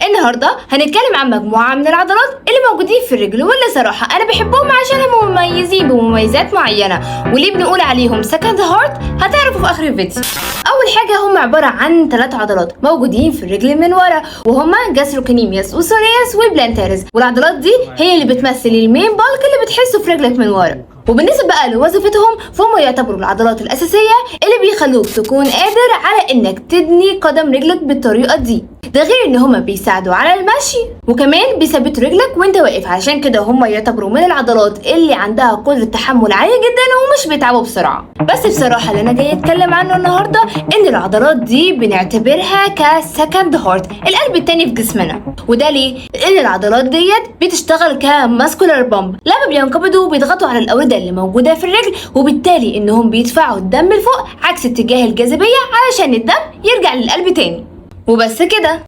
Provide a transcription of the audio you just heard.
النهارده هنتكلم عن مجموعة من العضلات اللي موجودين في الرجل، واللي صراحة انا بحبهم عشان هم مميزين بمميزات معينة، وليه بنقول عليهم second heart هتعرفوا في اخر الفيديو. اول حاجة هم عبارة عن 3 عضلات موجودين في الرجل من ورا، وهما gastrocnemius و soleus و plantaris، والعضلات دي هي اللي بتمثل ال main bulk اللي بتحسه في رجلك من ورا. وبالنسبة بقى لوظيفتهم فهم يعتبروا العضلات الأساسية اللي بيخلوك تكون قادر على انك تدني قدم رجلك بالطريقة دي. ده غير ان هما بيساعدوا على المشي، وكمان بيثبتوا رجلك وانت واقف، عشان كده هما يعتبروا من العضلات اللي عندها قدرة تحمل عالية جدا ومش بيتعبوا بسرعة. بس بصراحة اللي انا جاية اتكلم عنه النهاردة ان العضلات دي بنعتبرها ك second heart، القلب التاني في جسمنا. وده ليه؟ لان العضلات ديت بتشتغل ك muscular pump، لما بينقبضوا بيضغطوا على الاوردة اللي موجودة في الرجل، وبالتالي انهم بيدفعوا الدم لفوق عكس اتجاه الجاذبية علشان الدم يرجع للقلب تاني. وبس كده.